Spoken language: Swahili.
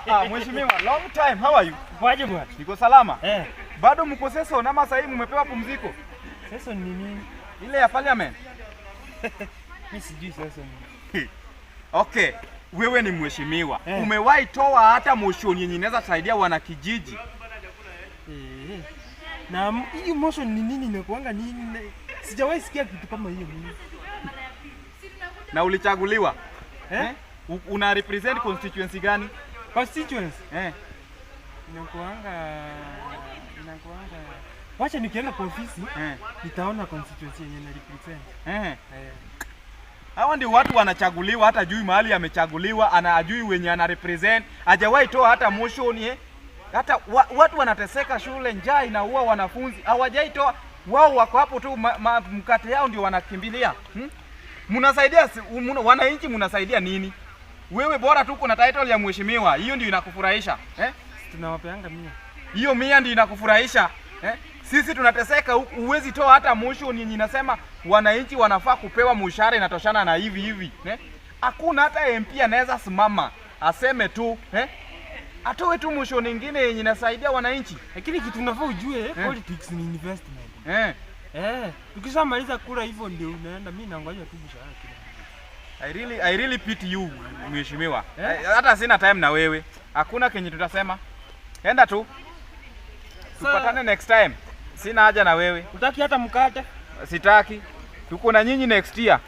Ah, mheshimiwa, long time. How are you? Kwaje bwana? Niko salama. Eh, Bado mko session ama sasa hivi mmepewa pumziko? Session ni nini? Ile ya parliament. Mimi sijui session. Okay. Wewe ni mheshimiwa. Eh. Umewahi toa hata motion yenye inaweza saidia wanakijiji? Eh. Na hii motion ni nini, inakuanga nini? Sijawahi sikia kitu kama hiyo mimi. Na ulichaguliwa? Eh? Eh? Una represent constituency gani? Constituency Eh. inakuanga. Wacha nikienda kwa ofisi nitaona constituency yenye na represent. Eh. Hawa ndio watu wanachaguliwa, hata jui mahali amechaguliwa, ana ajui wenye ana represent, hajawahi toa hata motion, eh. Hata watu wanateseka shule, njaa inaua wanafunzi, hawajai toa. Wao wako hapo tu, mkate yao ndio wanakimbilia. Mnasaidia wananchi, mnasaidia nini? Wewe bora tu uko na title ya mheshimiwa, hiyo ndio inakufurahisha, eh? Tunawapeanga 100. Hiyo 100 ndio inakufurahisha, eh? Sisi tunateseka huku, huwezi toa hata motion yenye inasema wananchi wanafaa kupewa mshahara inatoshana na hivi hivi, eh? Hakuna hata MP anaweza simama aseme tu, eh? Atoe tu motion nyingine yenye inasaidia wananchi. Lakini kitu unafaa ujue, politics ni investment. Eh. Eh, ukishamaliza kula hivyo ndio unaenda, mimi nangoja tu mshahara kila. I really pity you, mheshimiwa. Eh? Hata sina time na wewe. Hakuna kenye tutasema. Enda tu. Tupatane next time. Sina haja na wewe. Utaki hata mkate? Sitaki. Tuko na nyinyi next year.